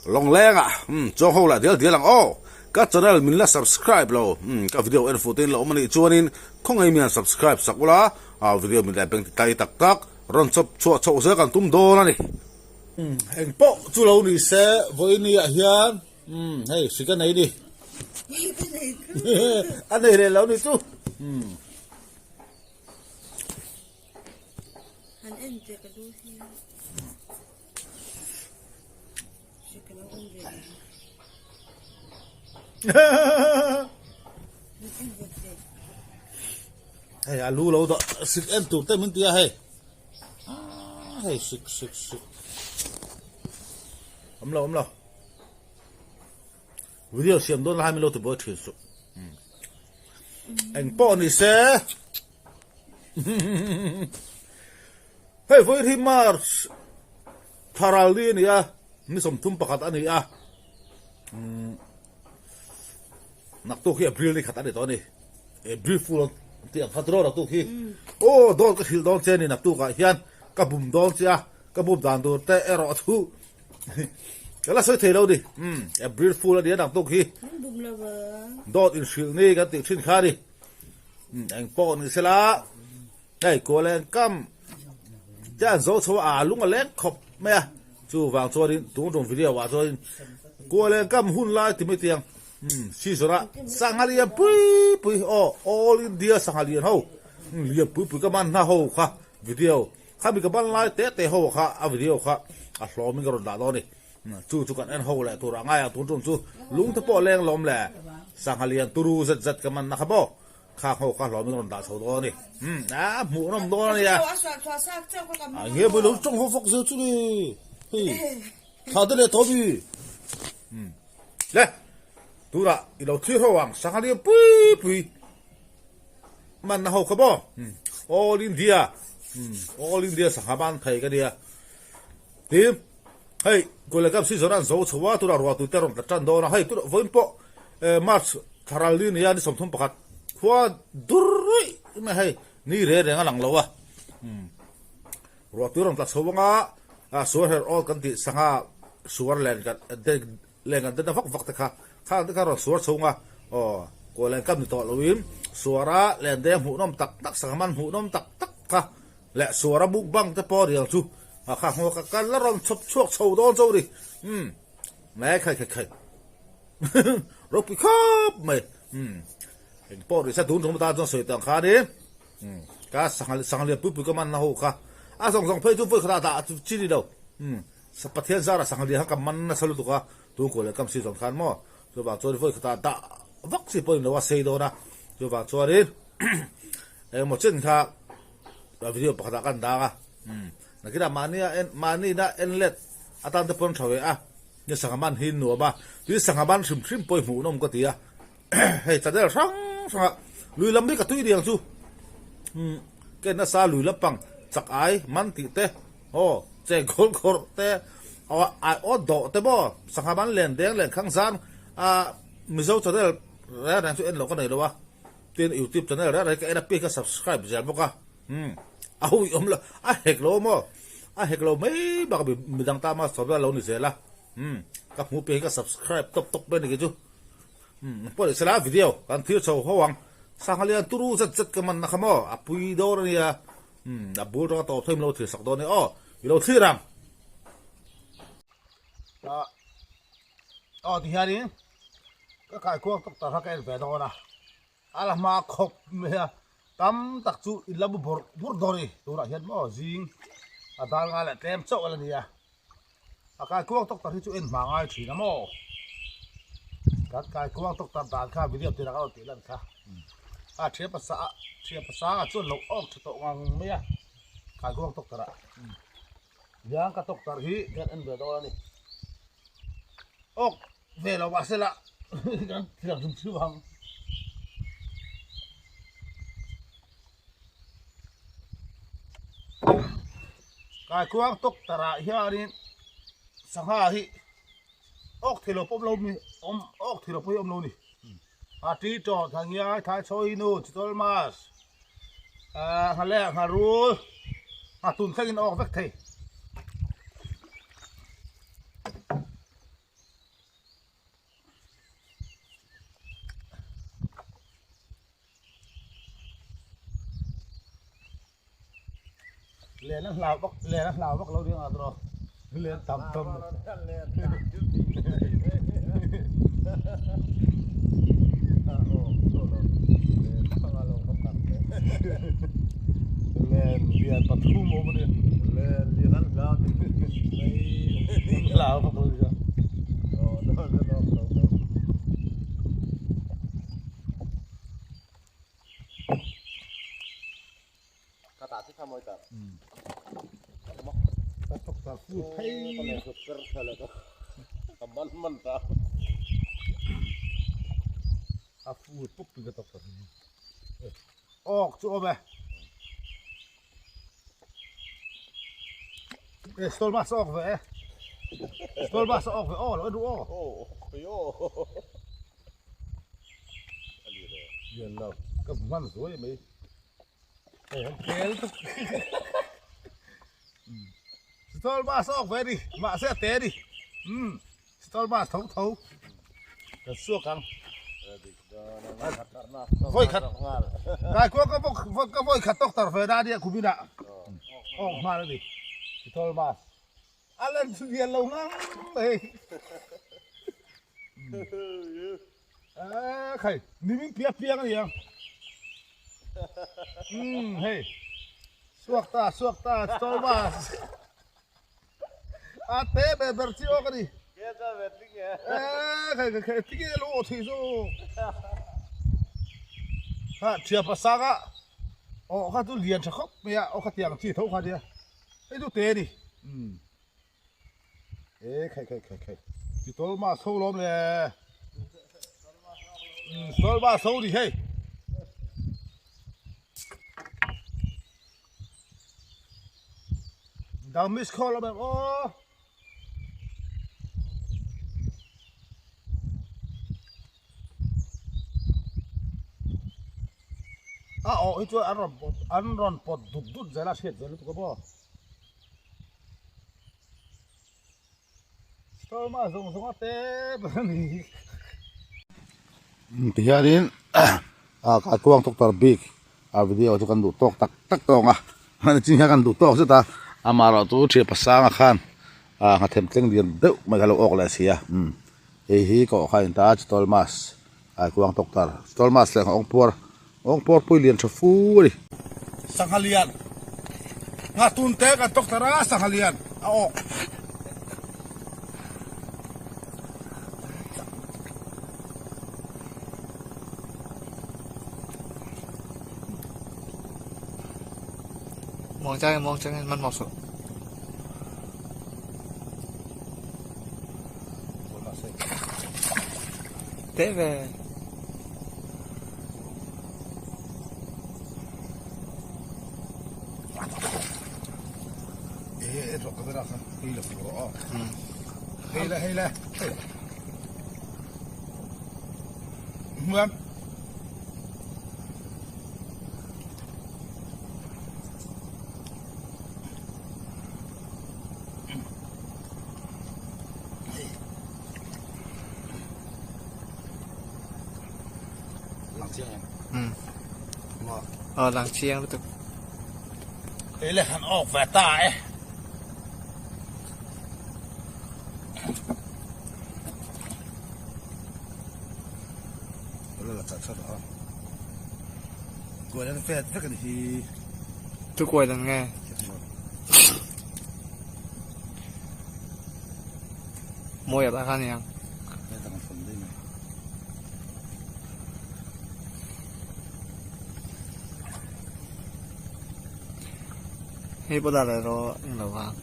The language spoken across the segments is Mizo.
Lawngleng ah umm chuang ho lah dial dial ang aw. Ka channel min la subscribe lo umm ka video en fuh te in la awm a nih chuanin khawngaih mian subscribe sak ula ah video min la beng ti tai tak tak rawn chawp chhuah chhoh zel kan tum dawn a ni. Umm eng pawh chu lo ni se vawiini ah hian umm hei hri ka nei ni a nei leh lo ni chu umm. Han en che ka duh hian. Hei a lu lo dawh sik en tur te min ti a hei hei sik sik sik awm lo awm lo video siam dawn lai min lo ti buai thin suh eng pawh ni se Hei vawi hi March tharal ni a ni a, ni 31 a ni a, naktuk hi April ni khat a ni tawh a ni, April Fool an tih ang kha tiraw naktuk hi, aw dawn ka hrilh dawn che a ni naktukah hian ka bum dawn che a, ka bum dan tur te erawh chu ka la sawi thei lo a ni, April Fool a ni a naktuk hi, dawt inhrilh ni kan tih thin kha a ni. Eng pawh ni sela hei kualeng kam te an zo chho a lung a leng khawp mai a chuvang chuanin tun tum video ah chuanin kualeng kam hun lai ti mai tiang season a sangha lian pui pui aw all India sangha lian ho lian pui pui ka man hna ho kha video khami ka ban lai te te ho kha a video kha a hlawm in ka rawn dah dawn a ni. Chu chu kan en ho leh tur a ngai ang tun tum chu lung te pawh leng lawm le sangha lian turu zet zet ka man na kha maw khang ho kha hlawm in rawn dah chho dawn a ni umm a hmuh nawm dawn a nia a nge pawh lo tawng fawk fawk zel chu ni hei thla te leh tawh mi umm le tunah i lo thlir ho ang sangha lian pui pui man na ho kha maw all India umm all India sangha man thei ka nia Tin, hei Kualakam season an zo chho a, tunah ruah tui te rawn tla tan dawn a, hei tunah vawiin pawh March tharal ni nia ni 31 khua dur ruih mai hei ni reng reng a lang lo a, ruah tui rawn tla chho anga suar her awl kan tih sangha suar len kan len kan den vak vak te kha khang te kha rawn suar chho anga aw Kualakam ni tawh loin suara len deng hmuhnawm tak tak sangha man hmuhnawm tak tak kha Leh suara mukbang te pawh rial chu a kha hmuak a kal la rawn chhawp chhuak chho dawn chauh ni. Umm mai khai khai khai ropui khawp mai. Umm eng pawh risa tun tum atan chuan sawi tang khan i umm ka sangha sangha lian pui pui ka man na ho kha a zawng zawng phei chu vawi khat ah dah chi ni lo. Umm Pathian zara sangha lian kha ka man nasa lutuk a tun kuah leh kam si zawng khan maw chuvang chuan vawi khat ah dah vak chi pawh ni lo a sei dawn a chuvang chuanin engemaw chen kha video pakhat ah kan dang a nakinah mahni a en mahni ina en let atan te pawn tha ve a ni sangha man hi nuam a tui sangha man hrim hrim pawh hi hmuh nawm ka ti a hei channel hrang hrang ah lui lam hi ka tui diang chu ka en nasa lui lampang chak ai man tih te aw cheng khawr khawr te aw ai awt dawh te maw sangha man len deng len khang zan a mizo channel reng reng chu en loh ka nei lo a. Tin youtube channel reng reng ka en a pek a subscribe zel bawk a umm a hui awm lo a hek lo maw a hek lo mai bak a midang ta ma sawm lo ni zel a umm ka hmu pek hi ka subscribe tawp tawp mai a ni kei chu umm pawh ni sela video kan thlir chho ho ang sangha lian turu zet zet ka man na kha maw a pui dawn a nia umm a bul tanga tawp thei min lo thlir sak dawn a ni aw i lo thlir ang ah aw tihianin. Ka kaikuang tawk tak kha ka en ve dawn a, a la hma khawp mai a, tam tak chu in la mu bawrh bawrh dawn a ni, tunah hian maw zing a dal ngai leh tlem chauh a la ni a, a kaikuang tawk tak hi chu en hma ngai thin a maw, kan kaikuang tawk tak dan kha video tirah ka rawn tih lan kha, a thian pasa a thian pasanga chuan lo awk tha tawh ngang mai a, kaikuang tawk tarah hian ka tawk tarh hi kan en ve dawn a ni, awk. Ve lo mahse la kan thiam hrim hrim ang. Kaikuang tawk tarah hianin sangha hi awk thei lo pawm lo mi awm awk thei lo pawh hi awm lo ni. A ti tawh thangiai thai chawi nu chitawl mas nghaleh ngharul nghatun thlengin awk vek thei. Len a hlau vak len a hlau vak lo ding a tawh len tam tam len lian pathum awm a ni len lian an hlau hlau vak lo ding a. Ka ta chi kha mawi ta. Ka thawk ta fu phei. Ka leh zut per tha le ka. Ka man man ta. A fu puk tu ka tok ta. Ok chu awm e. E stol ma sa ok ve e. Stol ma sa ok ve o lo du o. O khoi o. Lian lo ka hman zuai mai. Hei an tel tuk. Stol bus awk ve ni mahse a te ni. Um stol bus tho tho. Kan suak ang. Voi khat kai kuang ka vok ka voi khat tok tar ve na nia kumina. Awk hman ani. Stol bus. A len chu lian lo ngang mai. A khai nimin piak piak a ni ang. Um hei suak ta suak ta stall bus a te ber ber chi awk a ni. E khai khai khai tinge lo aw thei zawk. Ha thian pasanga aw kha chu lian tha khawp mai a aw kha tiang chi tho kha nia. Hei chu te a ni. Umm. E khai khai khai khai. Ti tol ma so lom le. Umm tol ma so ni hei. Dang miss call lom em aw. A awh hi chuan an rawn pawt an rawn pawt dut dut zel a hriat zel lutuk a maw. Storm a zawng zawng a te ber a ni. Tihianin a kaikuang doctor bik a video chu kan duh tawk tak tak tawng a hman chin hian kan duh tawk zet a amaherawh chu thian pasanga khan a nghathem tleng lian deuh mai kha a lo awk leh si a hei hi ka awh kha a inta a chitawlh mask. Kaikuang doctor Stolmas leh Ngawng puar Ngawng puar pui lian tha fu a ni. Sangha lian Nghatun te kan doctor a sangha lian a awk. Muang changin muang changin hmanhmawh suh. Teh ve. E ro kamera kha hei la fu ro a. Hei la hei la. Muam. Lang chiang em? Um. Ma. Ờ lang chiang lutuk. Hei le han awk ve ta e. La chat chat a. Kuai lan fet vek ani hi. Tu kuai lan nge? Mawi a kha niang. Hei pawh dah leh rawh eng lo vang.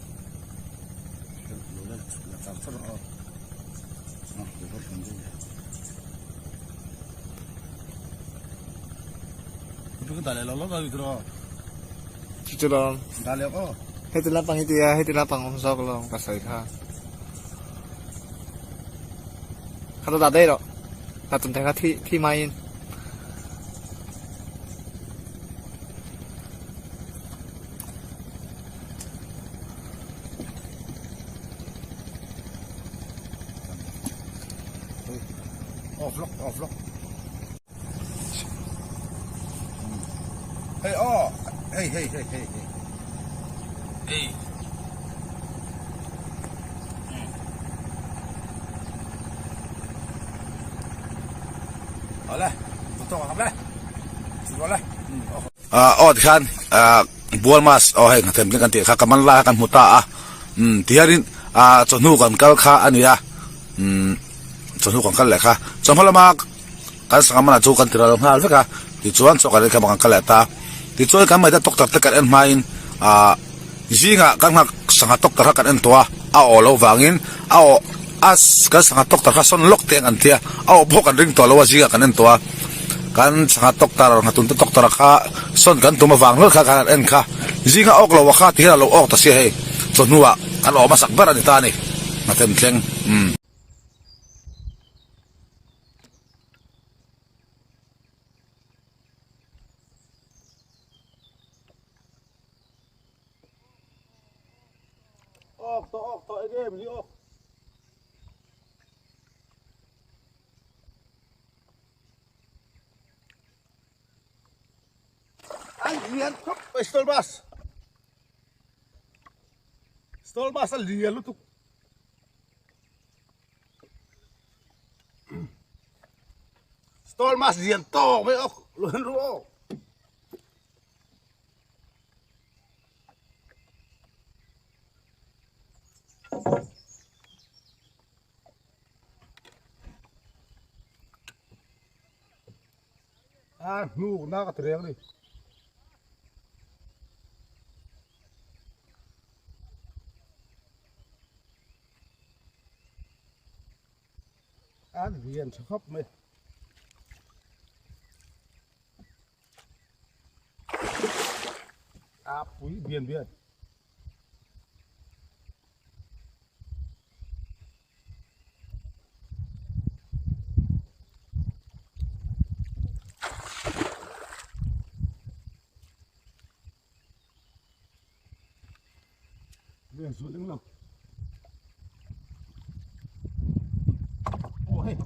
Chu chu lawm. Heti lampang hi tia heti lampang awm zawk lawm ka sawi kha. Kha ta dah daih rawh. Ka tum thei kha thi thi maiin. Off lawk off lawk. Hei aw hei hei hei hei hei. Hei. Awle, tawk ang le. Awle. Aw tikhan bual mas aw hei nghathem kan tih kha ka man lai kha kan hmu ta a umm tihianin ah chawhnu kan kal kha a ni a umm chawhnu kan kal leh kha chawhma lama kan sangha manah chu kan ti ral nghal vek a tichuan chaw kan ei kha kan kal leh ta tichuan kan mahni tawk tak te kan en hmain ah zingah kan nghak sangha tawk tak kha kan en tawh a a aw loh vangin a aw a kan sangha tawk tak kha sawn lawk te ang an tia a aw pawh kan ring tawh lo a zingah kan en tawh a kan sangha tawk tar nghatun te tawk tar kha sawn kan tum avang hlawt kha kan en kha zingah awk lo a kha ti hian a lo awk ta sia hei chawhnuah kan awm hmasak ber a ni ta a ni nghathem thleng umm. Awk tawh awk tawh eng em hi awk. An lian khawp mai stall bus. Stall bus a lian lutuk. Stall mas lian tawk mai awk luan ru awk. A hnuk na ka ti reng a ni. A lian tha khawp mai. A pui bian bian. Lian zual eng lo. Aw hei,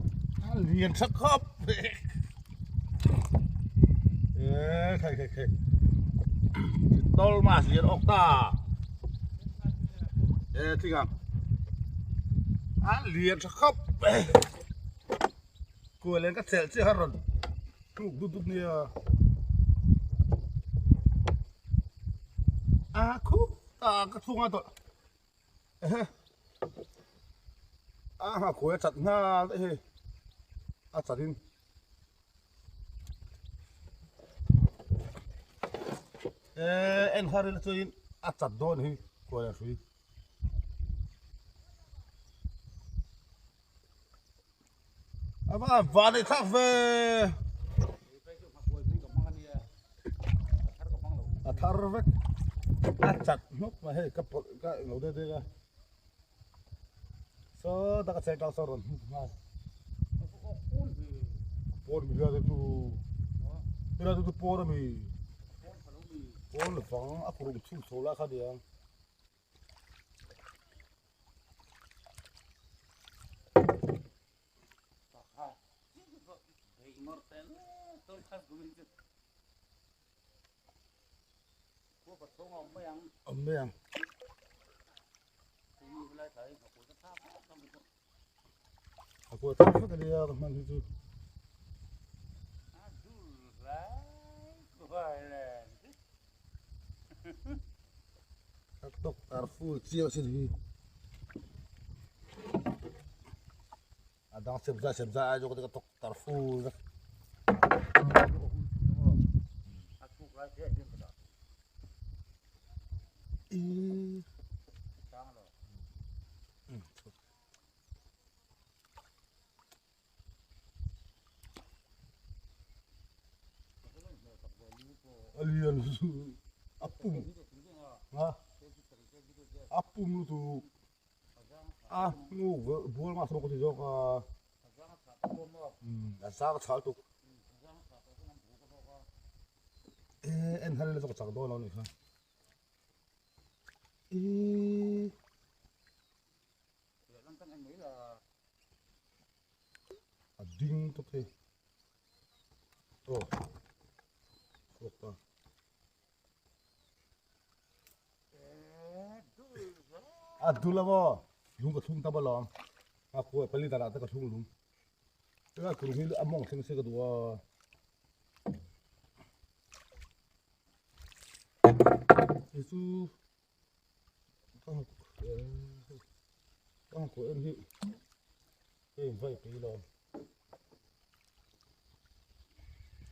a lian tha khawp. Ê khai khai khai. Tol mas lian awk ta. Ê thing ang. A lian tha khawp. Kual eng ka chelh chiah kha rawn tluk dut dut nia. A khup ta ka chhunga tawh. Ehe. A ha khuai a chat nghal daih hei. A chat in. E en har ila chuan a chat dawn hi khuai a hrui. A va van ei thlak ve. A thar vek. A chat hnawk mai hei ka pawlh ka englo deuh deuh a. Saw tak a cheng tang saw rawn hmuh nghal. Pawn mi hria tu. Hria tu pawn ami. Pawn vang a kurung chhung chho lai kha niang. Awm mai ang. A kua thlak vek a nia ka hman hi chu. Ka tawk tar full chiang sin hi. A dang sem zai sem zai ai zawk te ka tawk tar full vek. A lian a pum a a pum lutuk a hnuk bual nga saw ka ti zawk a a zang a chhal tuk e en hal zawk chak dawn lo ni kha e A ding tawp hei. Aw. Chhuak ta. A dul a maw? Lung ka thlung tam alawm. A khuai pali danah te ka thlung lung. Tunah kurung hi a mawng thleng se ka duh a. Hei chu ka han khuai en hi hei vai pui lo.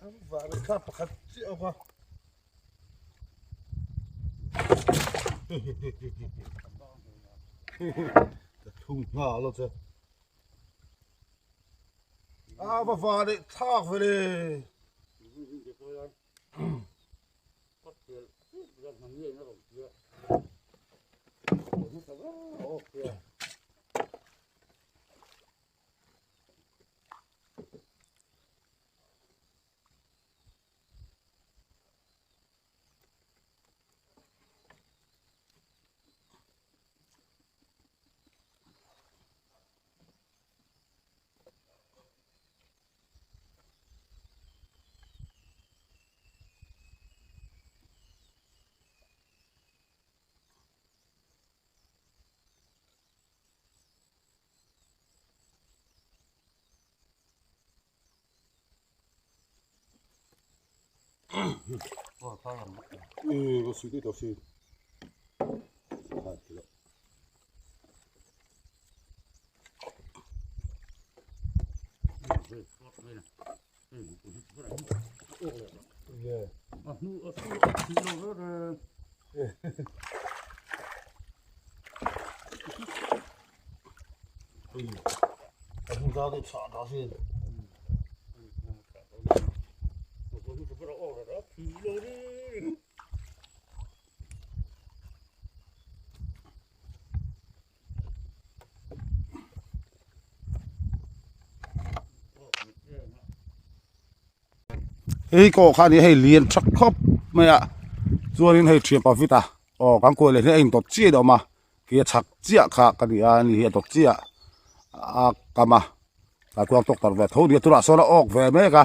An vah leh kha pakhat chiah awk a. Ka thung nghal a che. A va va leh thlak ve le. Hei kawh kha a ni a hei lian tha khawp mai a chuanin hei thian pa vit a aw kan kuah leh hi a indawt chiah a awm a khi a chhak chiah kha ka ni a ani hi a dawt chiah a kam a tah chuan tawk tarh ve tho nia tunah sawn a awk ve mek a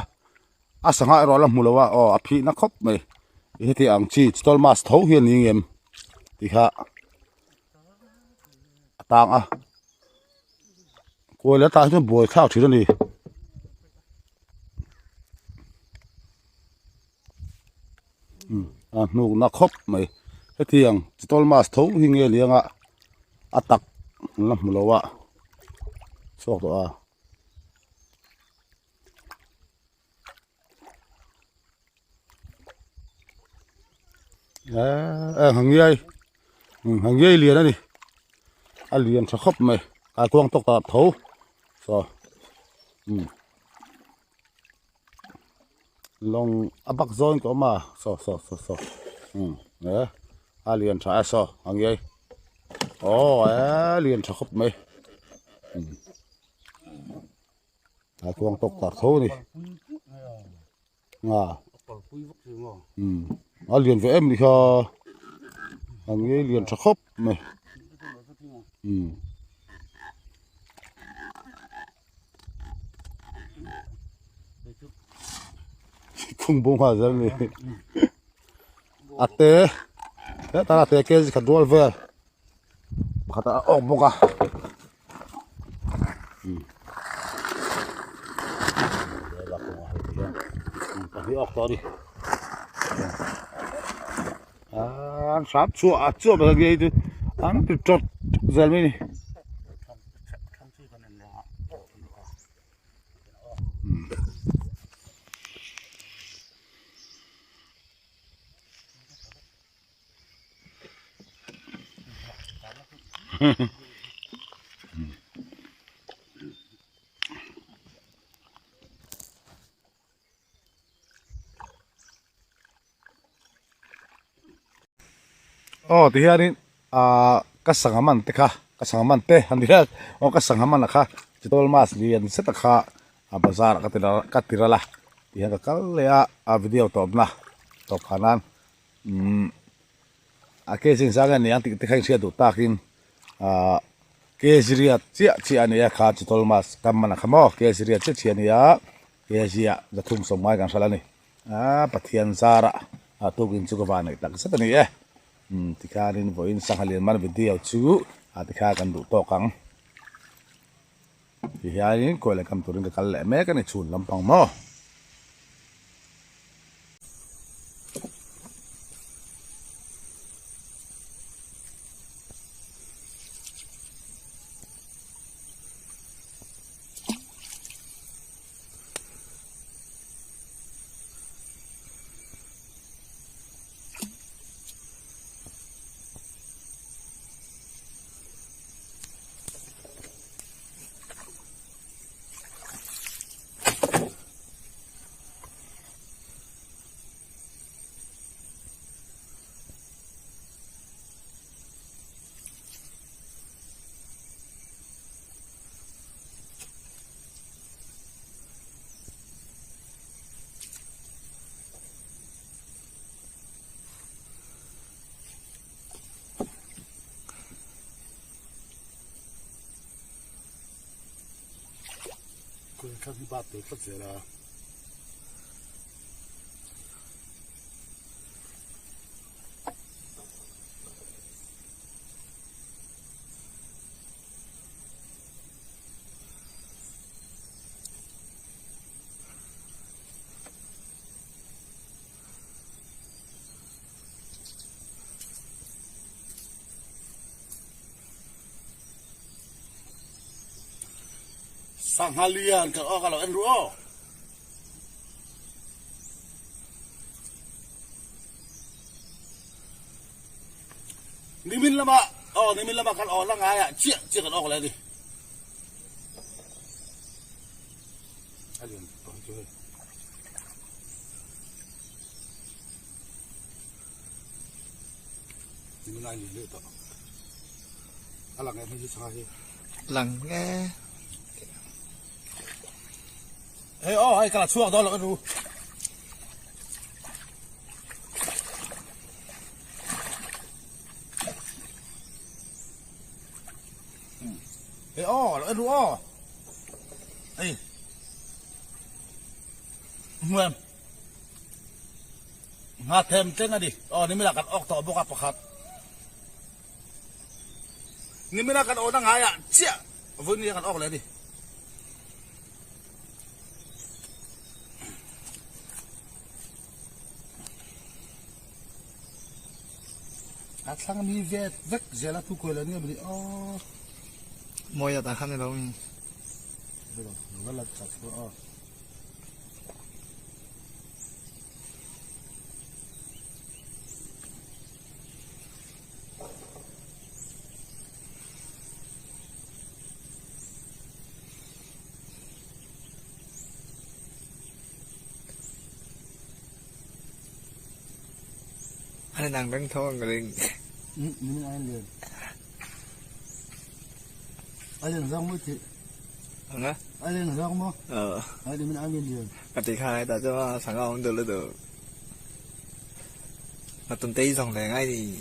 a sangha erawh a la hmu lo a aw a phih na khawp mai heti ang chi chitawl mask tho hi a ni ngem tih kha a tang a kual atah hian buai thlak thin a ni. A hnuk na khawp mai hetiang chitawl mask tho hi nge ni anga a tak an la hmu lo a chhuak tawh a. Eee hangiai hangiai lian a ni a lian tha khawp mai a kuang tawk tak tho saw umm lawng a bak zawn ka awm a saw saw saw saw umm e a lian tha a saw hangiai aw e lian tha khawp mai umm. A kuang tawk tak tho a ni nga umm a lian ve em ni kha a ngei lian tha khawp mai umm. Khung bawng nghal zel a ni a te hetah a te kg khat rual vel. Pakhat a awk bawk a pahnih awk tawh a ni an hram chhuah a chuah mai ang chu an ti tawt zel mai a ni. Aw ti hianin ahh ka sangha man te kha ka sangha man te a ni a aw ka sangha man a kha chitawl mask lian zet a kha a bazar ah ka ti ral a tihian ka kal leh a a video tawpna tawp phah nan umm a case in zang ania tih te kha in hriat duh takin ahh kg riat chiah chiah ania kha chitawl mask kam man a kha maw kg riat chiah chiah ania kg ah zathum sawm ngai kan hral ani ahh Pathian zarah a tukin chu ka van neih tak zet ani e umm tikhanin vawiin sangha lian man video chu. A tikha kan duh tawk ang. Ti hianin kawi leh kam turin ka kal leh mek a ni chhun lampang maw. Sangha lian kan awk a lo en ru aw. Nimin lama aw nimin lama kan awk la ngai ah chiah chiah kan awk leh a ni. A lian tawh hi chu hei. Nimin ai lian deuh tawh. A lang em hei chu sangha hi. Lang e. Hei aw hei ka la chhuak dawn lo ka nu. Hei aw lo en ru aw. Hei. Hmuem. Nga them teng ani. Aw nimila kan ok tawh bawk a pakhat. Nimina kan awhna ngaiah chiah vawinia kan awk leh a ni. A thlang mi ve vek zel a thu kuai lo nia mawni aw. Mawi a tah khan ni lo mi. Lo la chat aw. Anh đang đánh thôi người linh. Ừ, anh liền. Anh liền rong mới chị. Hả? Anh liền rong không? Ờ. Anh liền anh liền. Cái tí khai ta cho sáng ông được được. Mà tuần tây dòng này ngay thì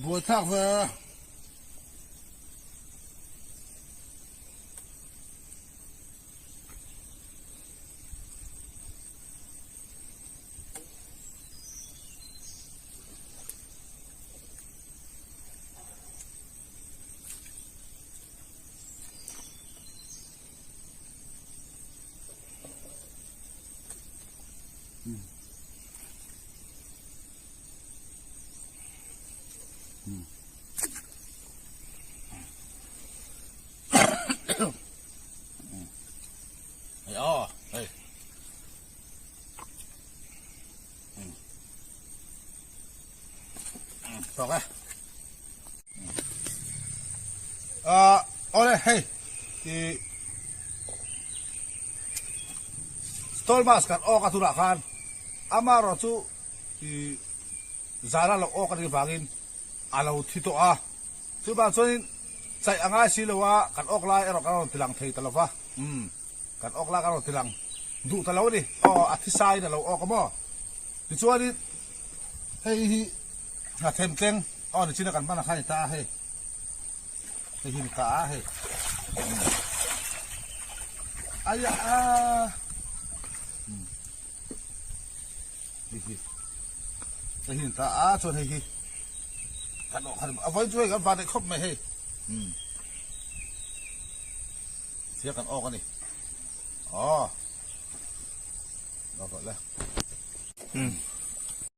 Buai thlak ve. Hei aw, hei. Tawk e. Ah, awle hei i stall mask kan awk a tunah khan amaherawh chu i zana lo awk a nih vangin a lo thi tawh a, chuvang chuanin chaih a ngai si lo a, kan awk lai erawh kan rawn tilang thei ta lo va, umm kan awk lai kan rawn tilang duh ta lo a ni, aw a thi saiin a lo awk a maw? Tichuanin hei hi hnathem tleng aw ni chin a kan hman ang kha a ni ta a hei, hei hi a ni ta a hei, umm aia aaa umm. Hei hi hei hi ta a chuan hei hi kan awh khan a vawiin chu hei kan van daih khawp mai hei umm thia kan awk a ni aw lo rawh le. Umm.